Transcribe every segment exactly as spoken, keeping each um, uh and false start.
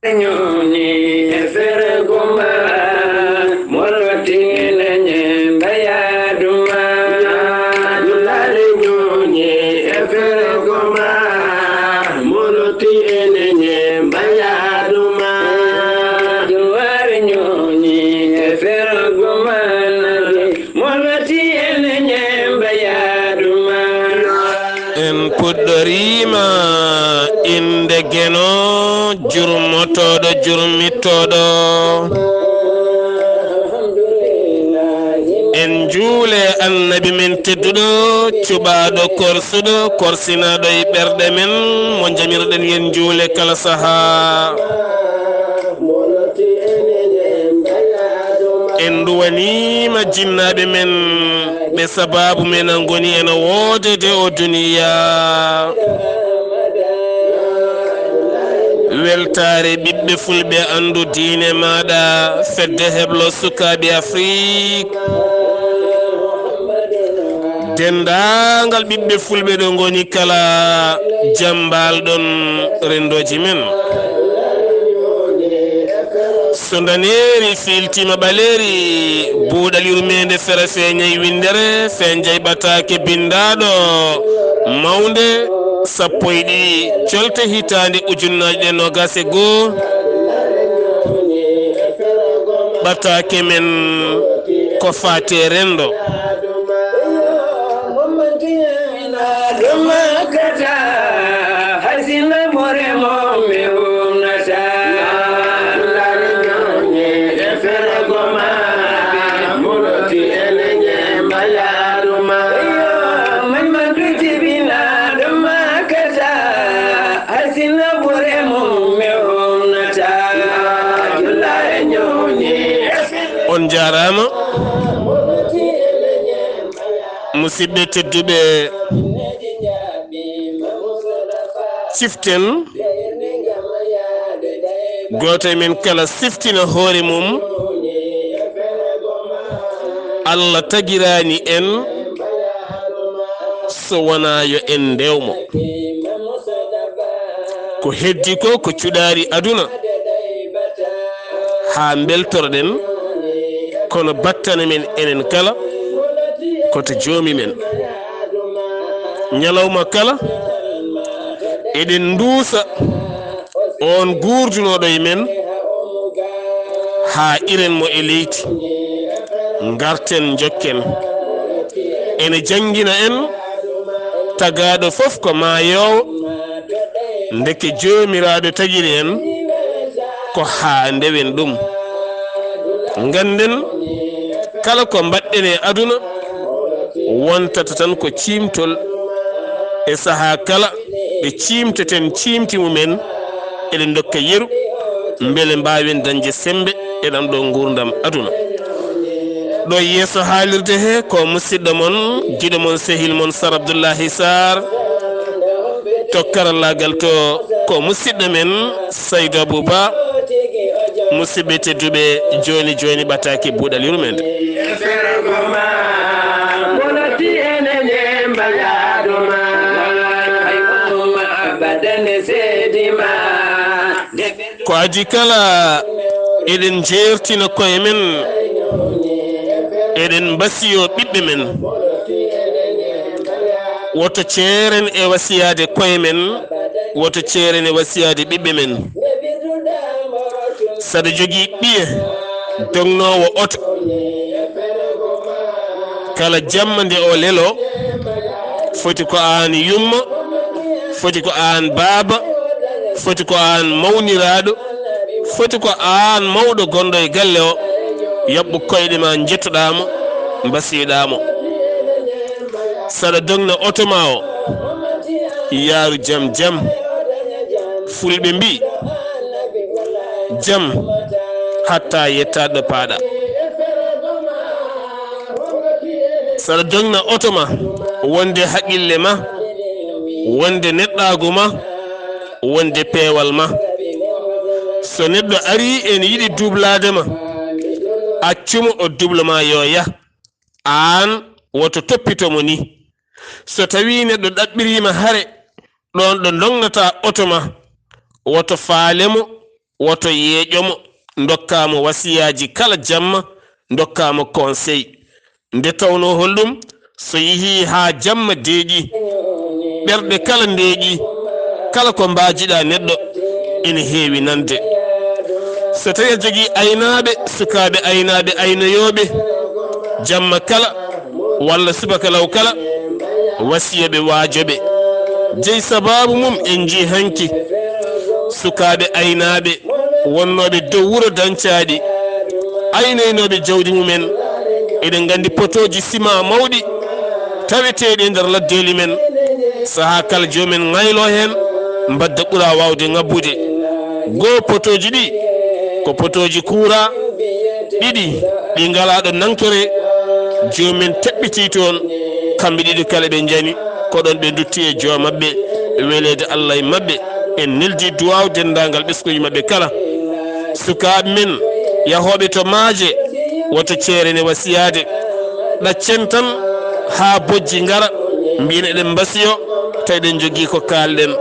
Ñoni e fergo ma, moloti ene ñemba yaaduma. Dulare ñoni e fergo ma, moloti ene ñemba yaaduma. Dulare ñoni e fergo ma, moloti ene ñemba yaaduma. En puɗɗoriima innde Geno, jurmotooɗo, jurmittooɗo. En njuule Annabi men tedduɗo, cuɓaaɗo, korsuɗo, korsinaaɗo e ɓerɗe men, mo njamirɗen yen njuule kala sahaa. En nduwaniima jinnaaɓe men, ɓe sabaabu men a ngoni ena woodede o duniya. Weltaare ɓiɓɓe fulɓe, anndu diine maaɗa, fedde heblo sukaaɓe Afrik. Denndaangal ɓiɓɓe fulɓe ɗo ngoni kala, jam mbaal ɗon renndooji men. So ndaneeri fiiltiima ɓaleeri, buuɗal yurmeende fera feeñay winndere, feeñjay ɓataake binndaaɗo mawnde, sappo e ɗiɗi colte hitaande ujunnaaje ɗe noogaas e goo. Ɓataake men ko faate renndo. On njaaraama. Musidɓe tedduɓe, siften, gooto e men kala siftina hoore mum. Allah tagiraani en so wonaa yo en ndew mo. Ko heddi ko, ko cuɗaari aduna, haa mbeltoroɗen, kono battane men enen kala ko to Joomi men. Ñalawma kala, eɗen nduusa on guurdunooɗo e men, haa iren mo e leydi, ngarten njokken. Ene janngina en, tagaaɗo fof ko maayoowo, ndeke Joomiraaɗo tagiri en ko haa ndewen ɗum. Ngannden, kala ko mbaɗɗen e aduna, wontata tan ko ciimtol. E sahaa kala, ɗe ciimteten ciimti mumen, eɗen ndokka yeru, mbele mbaawen dañde semmbe e ɗam ɗo nguurndam aduna. Ɗo e yeeso haalirde he, ko musiɗɗo mon, giɗo mon, sehil mon, Sar Abdullahi Sar. To karallaagal to, ko musiɗɗo men, Saydu Abou Ba. Musidɓe tedduɓe, jooni jooni ɓataake buuɗal yurmeende. Ko adii kala, eɗen njeertina koye men, eɗen mbasiyoo ɓiɓɓe men. Woto ceeren e wasiyaade koye men, woto ceeren e wasiyaade ɓiɓɓe men. Saɗa jogii ɓiye dognoowo oto, kala jamma nde o leloo, foti ko aan yumma, foti ko aan baaba, foti ko aan mawniraaɗo, foti ko aan mawɗo gonɗo e galle o, yaɓɓu koyɗe ma, njettoɗaa mo, mbasiyoɗaa mo. Saɗa dogna oto ma o, yaaru jam jam. Fulɓe mbii, jam hatta yettaa ɗo paaɗa. Saɗa dogna oto ma, wonde haqqille ma, wonde neɗɗaagu ma, wonde peewal ma. So neɗɗo arii ene yiɗi dublaade ma, accu mo o dublo ma, yo yah. Aan woto toppito mo ni. So tawii neɗɗo ɗaɓɓiriima hare ɗoon ɗo ndognataa oto ma, woto faale mo, woto yeeƴo mo, ndokkaa mo wasiyaaji kala jamma, ndokkaa mo conseil. Nde tawnoo holɗum, so yehii haa jamma deeƴi, ɓerɗe kala ndeeƴi, kala ko mbaajiɗaa neɗɗo ene heewi nande. So tawii a jogii aynaaɓe, sukaaɓe aynaaɓe aynoyooɓe, jamma kala walla subaka law kala, wasiyo ɓe, waajo ɓe. Jeyi sabaabu mum en njii hanki sukaaɓe aynaaɓe wonnooɓe dow wuro Dancaaɗi, aynoynooɓe jawdi mumen. Eɗen nganndi potooji sima mawɗi taweteeɗi e nder laddeeli men. Sahaa kala joomen ŋayloo heen, mbadda ɓura waawde ŋabbude. Goo, potooji ɗi ko potooji kuuraa, ɗiɗi ɗi ngalaa ɗo nangtoree, joomen teɓɓitii toon, kamɓe ɗiɗo kala ɓe njani, ko ɗoon ɓe ndutti e joo maɓɓe, weleede Allah e maɓɓe. En neldi duwaaw denndaangal ɓesnguuji maɓɓe kala. Sukaaɓe men yahooɓe to maaje, woto ceerene wasiyaade. Ɗaccen tan haa bojji ngara, mbiyen eɗen mbasiyo, tawi eɗen njogii ko kaalɗen.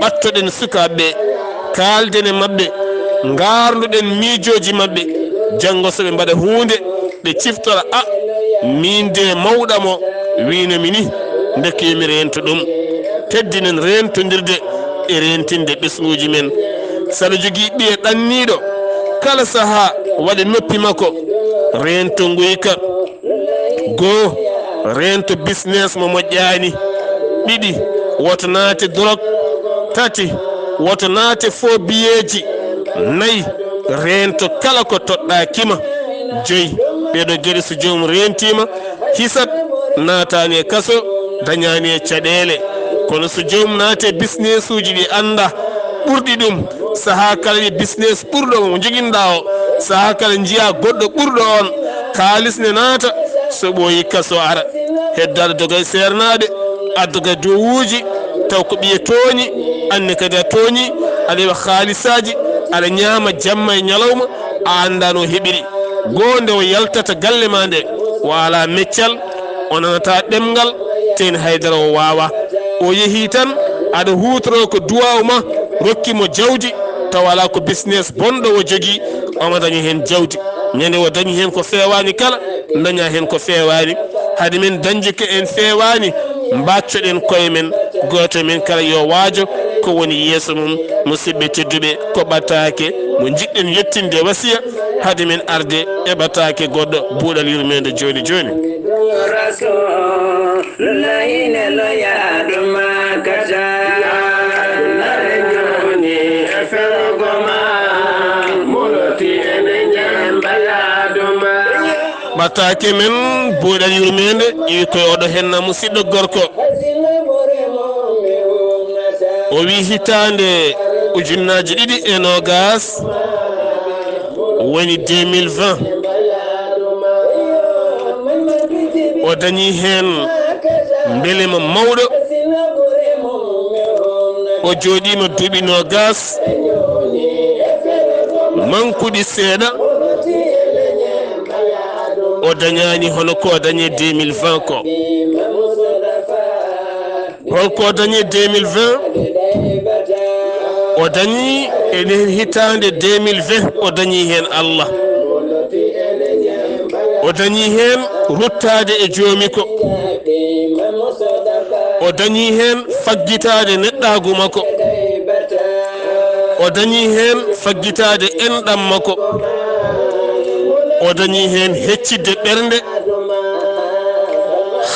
Ɓattoɗen sukaaɓe ɓe, kaalden e maɓɓe, ngaarnuɗen miijooji maɓɓe. Janngo so ɓe mbaɗa huunde, ɓe ciftora, a, miin de mawɗam o wiino mi ni, ndeke yo mi reento ɗum. Teddinen reentondirde e reentinde ɓesnguuji men. Saɗa jogii ɓiye ɗanniiɗo, kala sahaa waɗa noppi makko, reento nguyka. Goo, reento business mo moƴƴaani. Ɗiɗi, woto naate dorog. Tati, woto naate foo biyeeji. Nayi, reento kala ko toɗɗaaki ma. Joyi, ɗee ɗoo geɗe so joomum reentiima, hisat, naataani e kaso, dañaani e caɗeele. Kono so joomum naati e businessuuji ɗi anndaa, ɓurɗi ɗum, sahaa kala ɗi business ɓurɗo mo njoginɗaa o, sahaa kala njiyaa goɗɗo ɓurɗo on, kaalis ne naata, so ɓooyi kaso ara. Hedda aɗa doga e seernaaɓe, aɗa doga e duwawuuji, taw ko ɓiye tooñi, anne kadi a tooñi, aɗa heɓa haalisaaji, aɗa ñaama jamma e ñalawma, a anndaa no heɓiri. Goo, nde o yaltata galle ma nde, o alaa meccal, o nanataa ɗemngal, teeni haydara o waawaa. O yehii tan, aɗa huutoroo ko duwaaw ma rokki mo jawdi, tawa alaa ko business bonɗo o jogii, omo daña heen jawdi. Ñande o dañi heen ko feewaani kala, daña heen ko feewaani. Hade men dañde ko en feewaani, mbaaccoɗen koye men, gooto men kala yo waajo ko woni yeeso mum. Musidɓe tedduɓe, ko ɓataake mo njiɗɗen yettinde wasiya, hade men arde e ɓataake goɗɗo, buuɗal yurmeende jooni jooni. Rasul, lullahi ne loya ɗum kata. Nare jooni e fergo ma, moloti e ne ñamba ya ɗum. Ɓataake men, buuɗal yurmeende, iwi koye oɗo henna musidɗo gorko. O wi hitaande ujunnaaji ɗiɗi e noogas, woni deux mille vingt, o dañi heen mbelema mawɗo. O jooɗiima duuɓi noogas, mankuɗi seeɗa, o dañaani hono ko o dañi deux mille vingt ko. Holko o dañi deux mille vingt? O dañi e nder hitaande deux mille vingt, o dañi heen Allah. O dañi heen ruttaade e joomi ko. O dañi heen faggitaade neɗɗaagu makko. O dañi heen faggitaade enɗam makko. O dañi heen heccidde ɓernde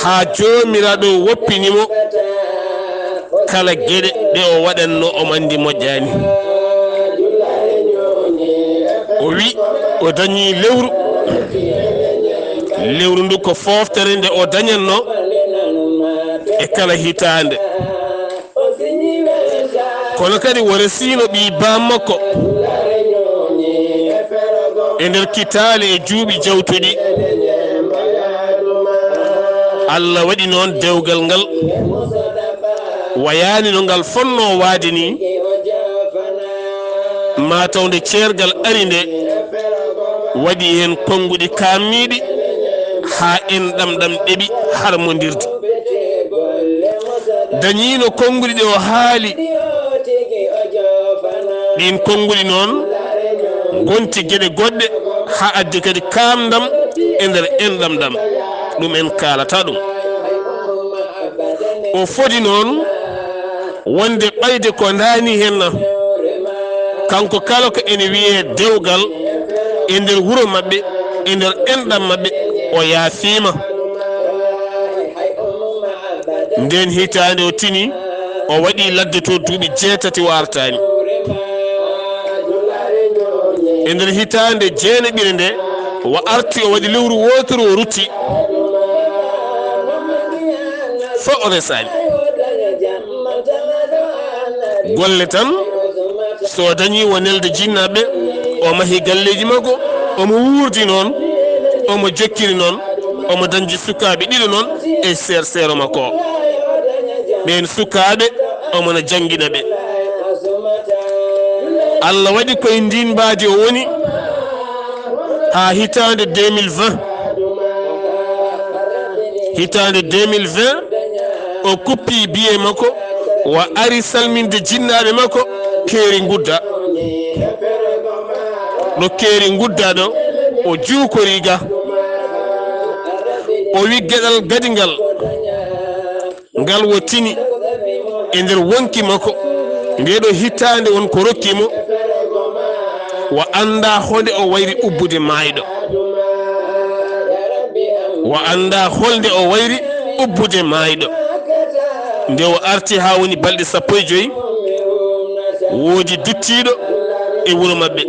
haa Joomiraaɗo woppini mo kala geɗe ɗe o waɗatnoo, omo anndi moƴƴaani. O wi o dañi lewru, lewru ndu ko fooftere nde o dañatnoo e kala hitaande. Kono kadi o resiino ɓii baa makko e nder kitaale e juuɓi jawtuɗi. Allah waɗi noon dewgal ngal wayaani no ngal fonnoo waade nii. Maa taw nde ceergal ari nde, waɗi heen konnguɗi kaamniiɗi haa enɗam ɗam ɗeɓi harmondirde. Dañiino konnguɗi ɗe o haali. Ɗiin konnguɗi noon, Wonti geɗe goɗɗe haa addi kadi kaamndam e nder enɗam ɗam, ɗum en kaalata ɗum. O fodi noon wonde ɓayde ko ndaani heen na, kanko kala ko ene wiyee dewgal e nder wuro maɓɓe, e nder enɗam maɓɓe, o yaafiima. Ndeen hitaande o tini, o waɗi ladde to duuɓi jeetati o artaani. E nder hitaande jeenaɓire nde, o arti o waɗi lewru wooturu o rutti. Fo o resaani. Golle tan, so o dañi o nelde jinnaaɓe, o mahi galleeji makko, omo wuurdi noon, omo jokkiri noon, omo dañdi sukaaɓe ɗiɗo noon e seer seero makko. Ɓeen sukaaɓe, omo na janngina ɓe. Allah waɗi koye ndiin mbaadi o woni haa hitaande deux mille vingt. Hitaande deux mille vingt, o kuppi biye makko, wa ari salminde jinnaaɓe makko, keeri ngudda. Ɗo keeri ngudda ɗo, o juukori ga. O wi geɗal gadi ngal, ngal wo tini e nder wonki makko. Nde ɗo hitaande won ko rokki mo, wa annda honde o wayri ubbude maayɗo. Wa annda holnde o wayri ubbude maayɗo. Nde o arti haa woni balɗe sappo e joy, woodi duttiiɗo e wuro maɓɓe.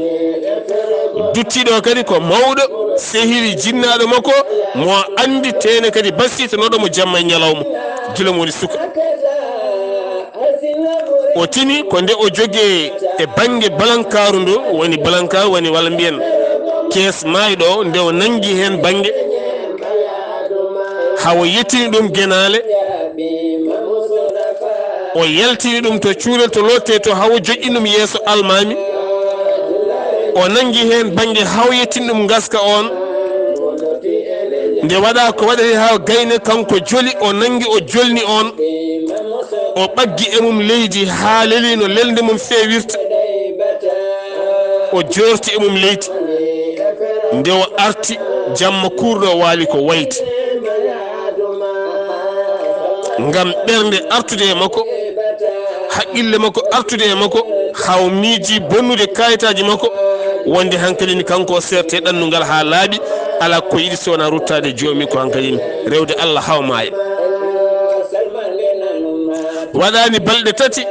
Duttiiɗo kadi ko mawɗo, sehiri jinnaaɗo makko, mo anndi teene kadi basitonooɗo mo jamma e ñalawma, gila mo woni suka. O tini ko nde o jogee e bannge balankaaru ndu, woni balankaaru woni walla mbiyen kees maayɗo o, nde o nanngi heen bannge, haa o yettini ɗum genaale, o yaltini ɗum to cuurel to loottee to, haa o joƴƴini ɗum yeeso almaami, o nanngi heen bannge haa o yettini ɗum ngaska oon. Nde waɗa ko waɗata haa gayne, kanko joli, o nanngi, o jolni oon. O ɓaggi e mum leydi haa leli no lelnde mum feewirta. O joorti e mum leydi. Nde o arti, jamma kuurɗo waali ko wayti. Ngam ɓernde artude e makko, haqqille makko artude e makko, haa o miiji bonnude kaayitaaji makko, wonde hankadi ni kanko o seerte ɗannungal haa laaɓi, alaa ko yiɗi so wonaa ruttaade joomi ko hankadi ni rewde Allah haa o maaya. Waɗaani balɗe tati,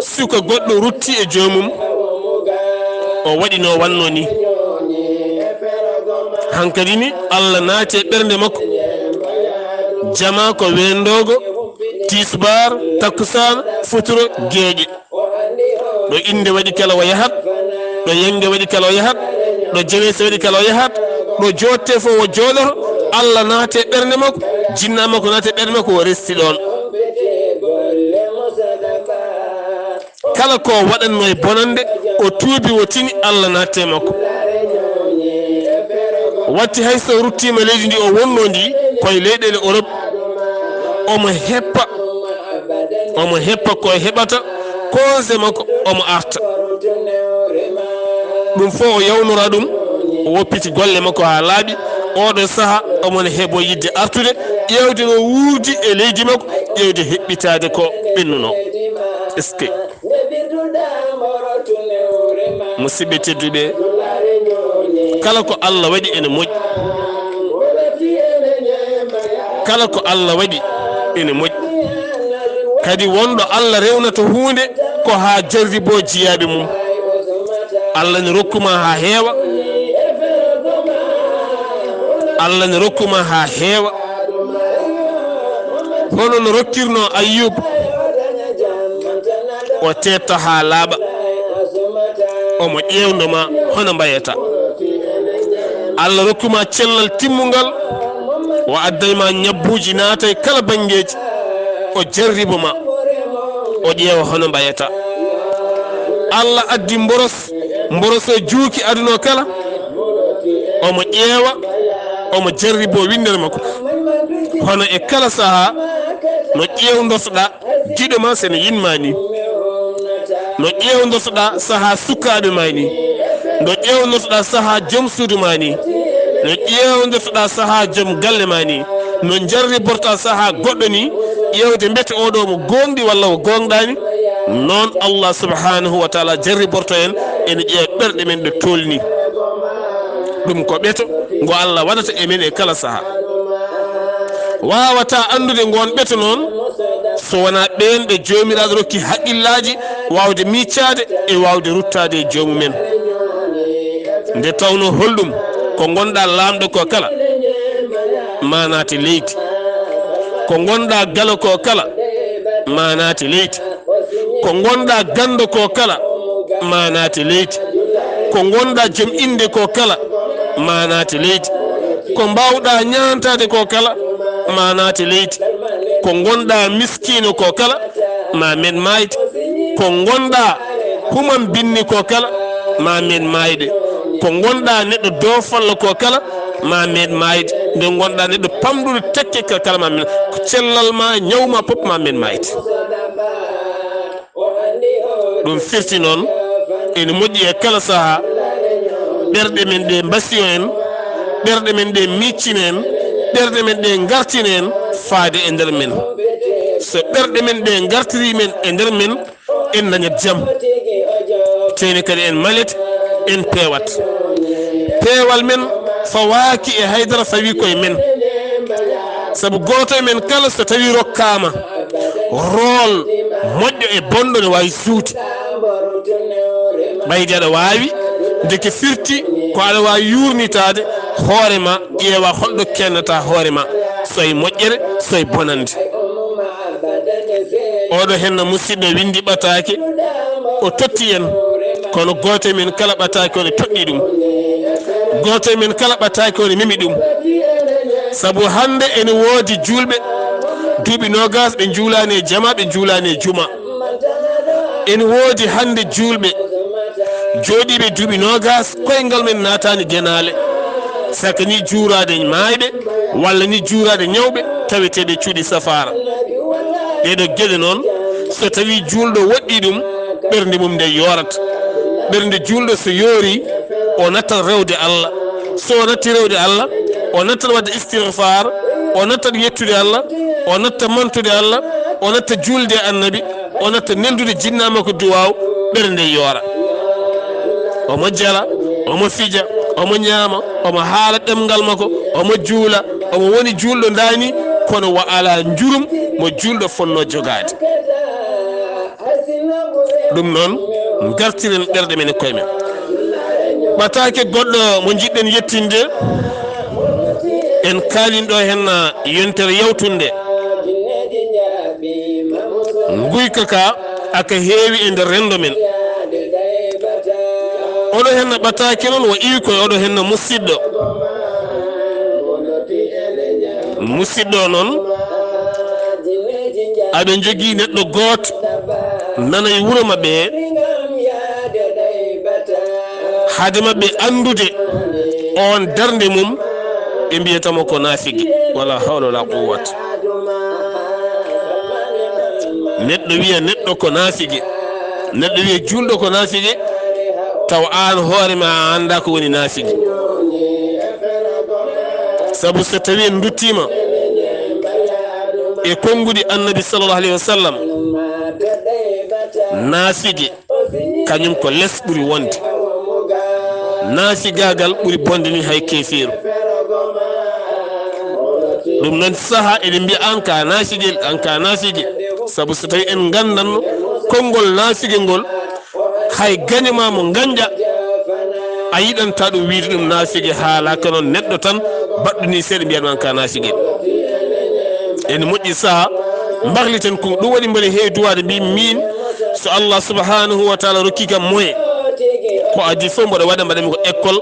suka goɗɗo rutti e joomum, o waɗi no wannoo ni. Hankadi ni, Allah naati e ɓernde makko. Jama ko weendoogo, tisbaar, takkusaan, futuro, geeƴe. Ɗo innde waɗi kala o yahat, ɗo yannge waɗi kala o yahat, ɗo jewese waɗi kala o yahat, ɗo jooɗtee fof o jooɗoto. Allah naati e ɓernde makko, jinnaa makko naati e ɓernde makko, o resti ɗoon. Kala ko waɗatnoo e bonannde, o tuubi, o tini, Allah naatti e makko. Watti hay so ruttiima leydi ndi o wonnoo ndi, koye leyɗeele Europe, omo heppa, omo heppa ko heɓata, congé makko, omo arta. Ɗum fof o yawnora ɗum, o woppiti golle makko haa laaɓi. Oɗo saha, omo ne heɓo yiɗde artude, ƴeewde no wuurdi e leydi makko, ƴeewde heɓɓitaade ko ɓennuno. Est-ce que? Musidɓe tedduɓe, kala ko Allah waɗi ene moƴƴi. Kala ko Allah waɗi ene moƴƴi. Kadi wonɗo Allah rewnata huunde ko haa jarriboo jiyaaɓe mum. Allah ne rokkuma haa heewa. Allah ne rokkuma haa heewa. Hono no rokkirnoo Ayyuba. O teetta haa laaɓa. Omo ƴeewndo ma hono mbayata. Allah rokkuma cellal timmungal. O adday ma ñabbuuji naata e kala banngeeji. O jarribo ma. O ƴeewa hono mbayata. Allah addi mboros. Mboros o juuki aduna o kala. Omo ƴeewa, omo jarriboo winndere makko. Hono e kala sahaa, no ƴeewndortoɗaa giɗo ma so ene yiɗ ma ni. No ƴeewndortoɗaa sahaa sukaaɓe ma ni. No ƴeewnortoɗaa sahaa jom suudu maa nii, no ƴeewnortoɗaa sahaa jom galle maa nii, no jarribortoɗaa sahaa goɗɗo nii, ƴeewde mbete oo ɗoo mo gooŋɗi walla o gooŋɗaani. Noon Allah subhanahu wa taala jarriborto en, ene ƴeewa ɓerɗe men ɗe tolni. Ɗum ko ɓeto ngo Allah waɗata e men e kala sahaa. Waawataa anndude ngoon ɓeto noon so wonaa ɓeen ɓe Joomiraaɗo rokki haqqillaaji waawde miicaade e waawde ruttaade e joomumen. Nde tawnoo holɗum ko ngonɗaa laamɗo ko kala, maa naate leydi. Ko ngonɗaa galo ko kala, maa naate leydi. Ko ngonɗaa ganndo ko kala, maa naate leydi. Ko ngonɗaa jom innde ko kala, maa naate leydi. Ko mbaawɗaa ñaantaade ko kala, maa naate leydi. Ko ngonɗaa miskiino ko kala, maa meeɗ maayde. Ko ngonɗaa human binni ko kala, maa meeɗ maayde. Ko ngonɗaa neɗɗo doofallo ko kala, maa meeɗ maayde. Nde ngonɗaa neɗɗo pamɗuɗo tekke ka kala, maa meeɗ. Ko cellal maa, ñaw maa fof, maa meeɗ maayde. Ɗum firti noon, ene moƴƴi e kala sahaa, ɓerɗe men ɗe mbasiyo en, ɓerɗe men ɗe miccina en, ɓerɗe men ɗe ngartina en faade e nder men. So ɓerɗe men ɗe ngartirii men e nder men, en dañat jam. Teyni kadi en malet, en peewat. Peewal men fawaaki e haydara, fawii koye men. Sabu gooto e men kala, so tawii rokkaama rôle moƴƴo e bonɗo, ne waawi suude. Ɓayde aɗa waawi, ndeke firti ko aɗa waawi yuurnitaade hoore ma, ƴeewa holɗo kennata hoore ma, so e moƴƴere, so e bonande. Oɗo henna musidɗo winndi ɓataake, o totti en, kono gooto e men kala ɓataake o ne toɗɗii ɗum. Gooto e men kala ɓataake o ne memi ɗum. Sabu hannde ene woodi juulɓe duuɓi noogas ɓe njuulaani e jama, ɓe njuulaani e juma. Ene woodi hannde juulɓe jooɗiiɓe duuɓi noogas, koyngal men naataani genaale. Saka ni juuraade maayɓe, walla ni juuraade ñawɓe, taweteeɓe cuuɗi safaara. Ɗeeɗo geɗe noon, so tawii juulɗo woɗɗii ɗum, ɓernde mum nde yoorat. Ɓernde juulɗo so yoorii, o nattat rewde Allah. So o natti rewde Allah, o nattat waɗde istigfaar, o nattat yettude Allah, o nattat mantude Allah, o nattat juulde e Annabi, o nattat neldude jinnaa makko duwaaw, ɓernde nde yoora. Omo jala, omo fija, omo ñaama, omo haala ɗemngal makko, omo juula, omo woni juulɗo ndaani, kono wa alaa njurum mo juulɗo fotnoo jogaade. Ɗum noon, ngartiren ɓerɗe men e koye men. Ɓataake goɗɗo mo njiɗɗen yettinde, en kaalin ɗo heen yontere yawtunde. Nguyka ka aka heewi e nder renndo men. Oɗo heen ɓataake noon, wa iwi koye oɗo heen musidɗo. Musidɗo noon, aɓe njogii neɗɗo gooto nana e wuro maɓɓe, hade maɓɓe anndude oon darnde mum, ɓe mbiyata mo ko naafigi. Wala hawla wala quwwata. Neɗɗo wiya neɗɗo ko naafigi, neɗɗo wiya juulɗo ko naafigi, tawa aan hoore ma a anndaa ko woni naafigi. Sabu so tawii en nduttiima e konnguɗi Annabi sallallahu alayhi wa sallam, naafigi kañum ko les ɓuri wonde. Naafigaagal ɓuri bonde ni hay keefeeru. Ɗum noon saha eɗen mbiya aan ka naafigi, aan ka naafigi. Sabu so tawii en nganndanno konngol naafigi ngol, hay gaño ma mo ngañɗa, a yiɗanta ɗum wiyde ɗum naafigi, haalaaka noon neɗɗo tan baɗɗo ni seeɗa mbiya ɗum aan ka naafigi. Ene moƴƴi saha mbakliten ko ɗum waɗi mboɗo heewi duwaade mbi miin so Allah subhanahu wa taala rokki kam moyen, ko adii fof mboɗo waɗa mbaɗa mi ko école,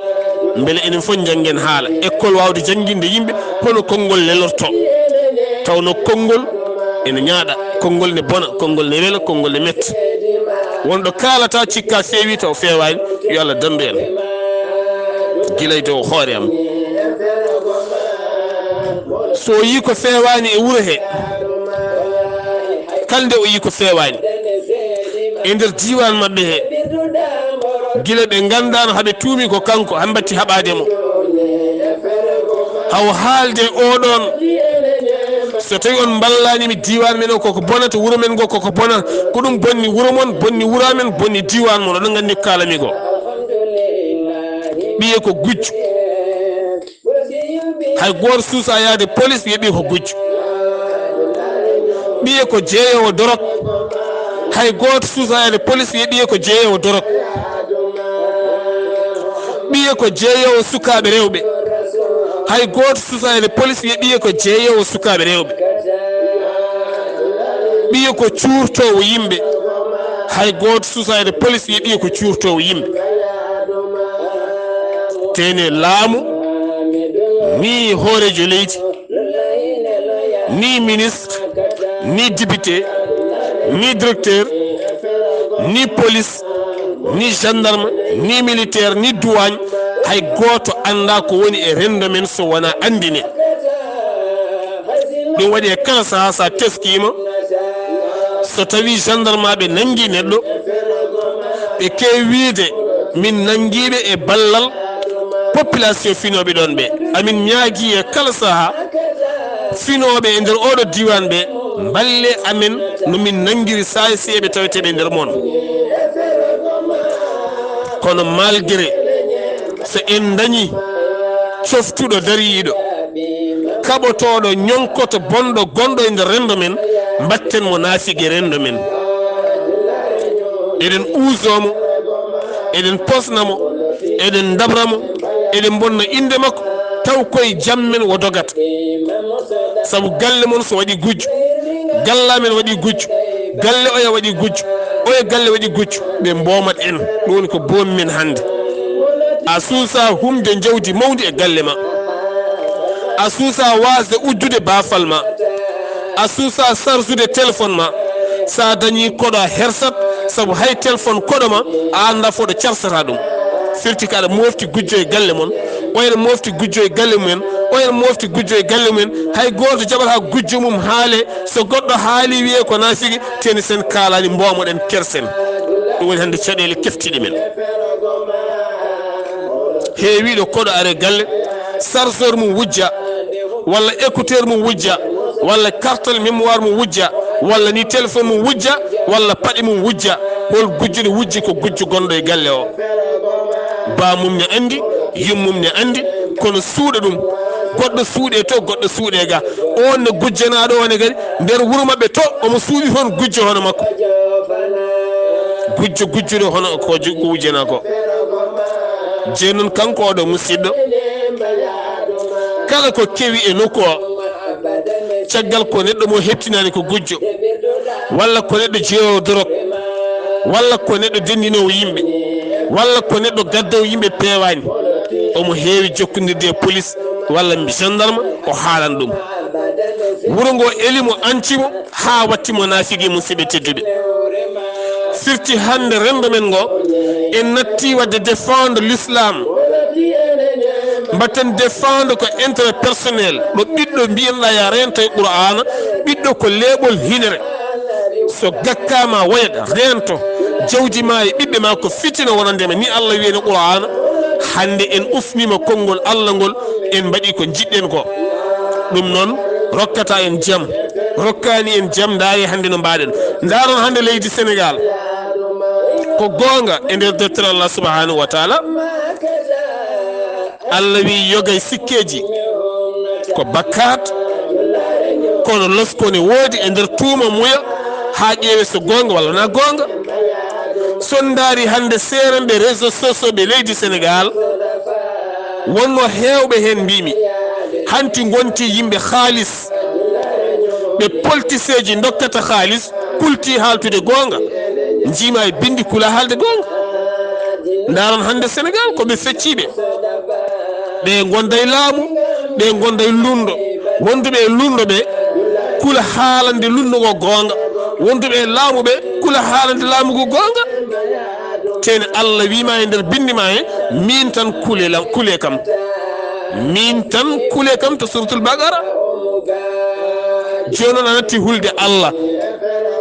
mbele enen fof njanngen haala école waawde jannginde yimɓe hono konngol lelorto. Tawno konngol ene ñaaɗa, konngol ne bona, konngol ne wela, konngol ne metta. Wonɗo kaalata cikka feewi taw feewaani, yo Allah danndu en gila e dow hoore am. So o yii ko feewaani e wuro he, kala nde o yii ko feewaani, e nder diiwaan maɓɓe he, gila ɓe nganndaano haɓe tuumi ko kanko, haa mbatti haɓaade mo. Haw haalde oɗon, so tawi on mballaani mi diiwaan men o koko bonata, wuro men ngo koko bona, ko ɗum bonni wuro mon, bonni wuro amen, bonni diiwaan mon, oɗon nganndi ko kaalami ko. Ɓiye ko gujjo. Hay gooto suusaa yahde police wiya ɓiye ko gujjo. Ɓiye ko jeeyoowo dorog. Hay gooto suusaa yahde police wiya ɓiye ko jeeyoowo dorog. Ɓiye ko jeeyoowo sukaaɓe rewɓe. Hay gooto suusaa yahde police wiya ɓiye ko jeeyoowo sukaaɓe rewɓe. Ɓiye ko cuurtoowo yimɓe. Hay gooto suusaa yahde police wiya ɓiye ko cuurtoowo yimɓe. Tene laamu, ni hooreejo leydi, ni ministre, ni député, ni directeur, ni police, ni gendarme, ni militaire, ni douane, hay gooto anndaa ko woni e renndo men so wonaa anndine. Ɗum waɗi e kala sahaa, so a teskiima, so tawii gendarmaaɓe nanngii neɗɗo, ɓe keewi wiyde, "Min nanngiiɓe e ballal population finooɓe ɗoon ɓe." Amin ñaagii e kala sahaa, finooɓe e nder ooɗo diiwaan ɓe, mballee amen no min nanngiri saayiseeɓe taweteeɓe e nder mon. Kono malgré so en ndañii coftuɗo dariiɗo, kaɓotooɗo, ñonkoto, bonɗo, gonɗo e nder renndo men, mbatten mo naafige renndo men. Eɗen uusoo mo, eɗen posna mo, eɗen ndabra mo, eɗen mbonna innde makko, taw koye jam men o dogata. Sabu galle mon so waɗi gujjo, galla men waɗi gujjo, galle oya waɗi gujjo, oya galle waɗi gujjo, ɓe mboomat en. Ɗum woni ko boom men hannde. A suusaa humde njawdi mawndi e galle ma. A suusaa waasde uddude baafal ma. A suusaa sarsude téléphone ma. So a dañii koɗo a hersat, sabu hay téléphone koɗo ma, a anndaa fof ɗo carsata ɗum. Firti ko aɗa moofti gujjo e galle mon, oya moofti gujjo e galle mumen, oya moofti gujjo e galle mumen. Hay gooto jaɓataa gujjo mum haale. So goɗɗo haali wiyee ko naafigi, teni sen kaalaani, mboomoɗen, kersen. Ɗum woni hannde caɗeele keftiiɗe men. Heewiiɗo koɗo are galle, sarsoor mum wujja, walla écouteur mum wujja, walla carte mémoire mum wujja, walla ni téléphone mum wujja, walla paɗe mum wujja. Hol gujjo ɗo wujji? Ko gujjo gonɗo e galle o. Ba mum ne anndi, yummum ne anndi, kono suuɗa ɗum. Goɗɗo suuɗe to, goɗɗo suuɗe ga. On ne gujjanaaɗo on ne kadi, nder wuro maɓɓe to, omo suuɗi toon gujjo hono makko. Gujjo gujjuɗo hono ko ju-, ko wujjanaa ko. Jey noon, kanko oɗo musidɗo, kala ko kewi e nokku o, caggal ko neɗɗo mo heɓtinaani ko gujjo, walla ko neɗɗo jeewo dorog, walla ko neɗɗo denndinoowo yimɓe, walla ko neɗɗo gaddoowo yimɓe peewaani, omo heewi jokkondirde e police walla gendarme, o haalan ɗum. Wuro ngo eli mo, anci mo, haa watti mo naafigi, musidɓe tedduɓe. Firti hannde renndo men ngo, en natti waɗde défendre l'islam. Mbatten défendre ko intérêt personnel. Ɗo ɓiɗɗo mbiyanɗaa ya reento e Qur'aana, ɓiɗɗo ko leeɓol hinere. So gakkaama woyat, reento. Jawdi ma e ɓiɓɓe ma ko fitina wonande ma. Ni Allah wiyi e Qur'aana, hannde en ufniima konngol Allah ngol, en mbaɗi ko njiɗɗen ko. Ɗum noon, rokkata en jam, rokkaani en jam, ndaari hannde no mbaɗen. Ndaaron hannde leydi Senegaal. Ko goonga e nder deftere Allah subhanahu wa taala, Allah wiyi yogay sikkeeji ko bakkaat, kono losko ne woodi e nder tuuma muya haa ƴeewe so goonga walla wonaa goonga. So ndaari hannde seerenɓe réseaux sociaux ɓe leydi Senegaal, wonno heewɓe heen mbimi, hanti ngonti yimɓe haalis, ɓe politiseeji dokkata haalis, kulti haaltude goonga, njiima e binndi kula haalde goonga. Ndaaron hannde Senegaal ko ɓe fecciiɓe. Ɓe ngonda e laamu, ɓe ngonda e lunndo. Wonduɓe e lunndo ɓe kula haalande lunndo ngo goonga. Wonduɓe e laamu ɓe kula haalande laamu ngu goonga. Tene Allah wiima e nder binndi ma he, min tan kule lam, kule kam. Min tan kule kam to Suratul Baqara. Jooni noon a natti hulde Allah.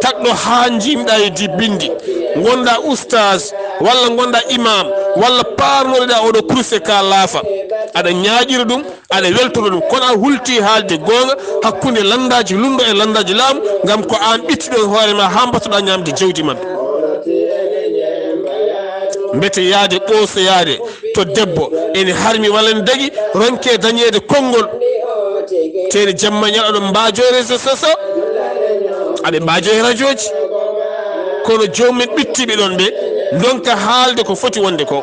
Tagɗo haa njiimɗaa e di binndi. Ngonɗa ustaas, walla ngonɗa imam, walla paarnoɗa oɗo kurse ka laafa, aɗa ñaaƴira ɗum, aɗa weltoro ɗum, kono a hulti haalde goonga hakkunde lanndaaji lunndu e lanndaaji laamu, ngam ko aan ɓitti ɗon hoore ma haa mbatoɗa ñaamde jawdi maɓɓe. Mbete yaade ɓoosoyaade to debbo ene harmi walla ene dagi, ronke dañeede konngol. Teede jamma ñal aɗo mbaajo e réseaux sociaux, aɓe mbaajo e rajooji. Kono joomum en ɓittiiɓe ɗon ɓe ndonka haalde ko foti wonde ko.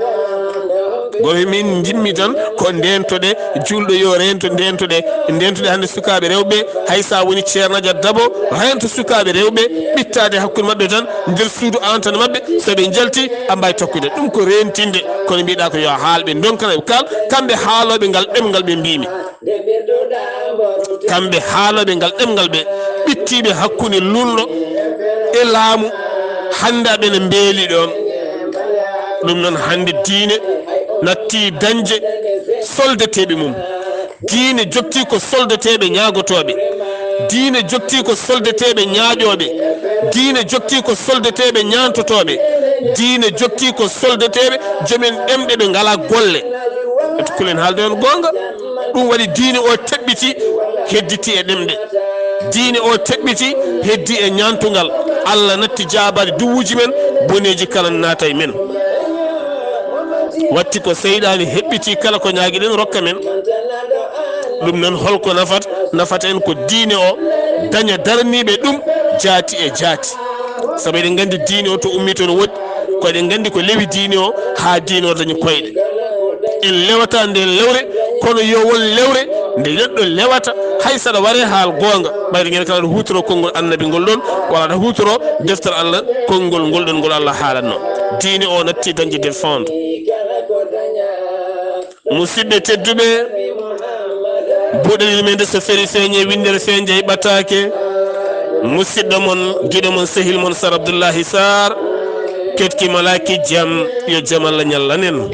Goto min njimmi tan ko ndentoɗe, juulɗo yo rento, ndentoɗe, ndentoɗe hannde sukaaɓe rewɓe, hay so a woni ceernaajo aɗa dabo, rento sukaaɓe rewɓe, ɓittaade hakkunde maɓɓe tan, nder suudu aan tan maɓɓe, so ɓe njalti, a mbawi tokkude. Ɗum ko rentinde, kono mbiɗa ko yo haalɓe ndonkana ɓe kal, kamɓe haalooɓe ngal ɗemngal ɓe mbimi. Kamɓe haalooɓe ngal ɗemngal ɓe ɓittiiɓe hakkunde luulɗo e laamu, hannde aɓe ne mbeeli ɗoon. Ɗum noon hannde diine natti dañde soldateeɓe mum. Diine jokki ko soldateeɓe ñaagotooɓe. Diine jokki ko soldateeɓe ñaaƴooɓe. Diine jokki ko soldateeɓe ñaantotooɓe. Diine jokki ko soldateeɓe jomen ɗemɗe ɓe ngalaa golle. Ete kulen haalde on goonga. Ɗum waɗi diine o teɓɓiti, hedditi e ɗemɗe. Diine o teɓɓiti, heddi e ñaantungal. Allah natti jaabaade duwuuji men, boneeji kala naata e men. Watti ko seyɗaani heɓɓiti kala ko ñaagiɗen rokka men. Ɗum noon holko nafat? Nafata en ko diine o daña daraniiɓe ɗum jaati e jaati. Sabu eɗen nganndi diine o to ummii to no woɗɗi, ko eɗen nganndi ko lewi diine o haa diine o dañi koyɗe. En lewata ndeen lewre, kono yo won lewre nde neɗɗo lewata hay saɗa ware haal goonga. Ɓayde ngeen kala aɗa huutoro konngol annabi ngol ɗon, walla aɗa huutoro deftere Allah, konngol ngol ɗon ngol Allah haalatno. Diine o natti dañde défendre. Musidɓe tedduɓe, buuɗe ɗiɗi men nde so feri feeñe, winndere feeñe e ɓataake. Musidɗo mon, giɗo mon, sehil mon, Sar Abdullahi Sar, ketki malaaki jam, yo jam Allah ñallanen.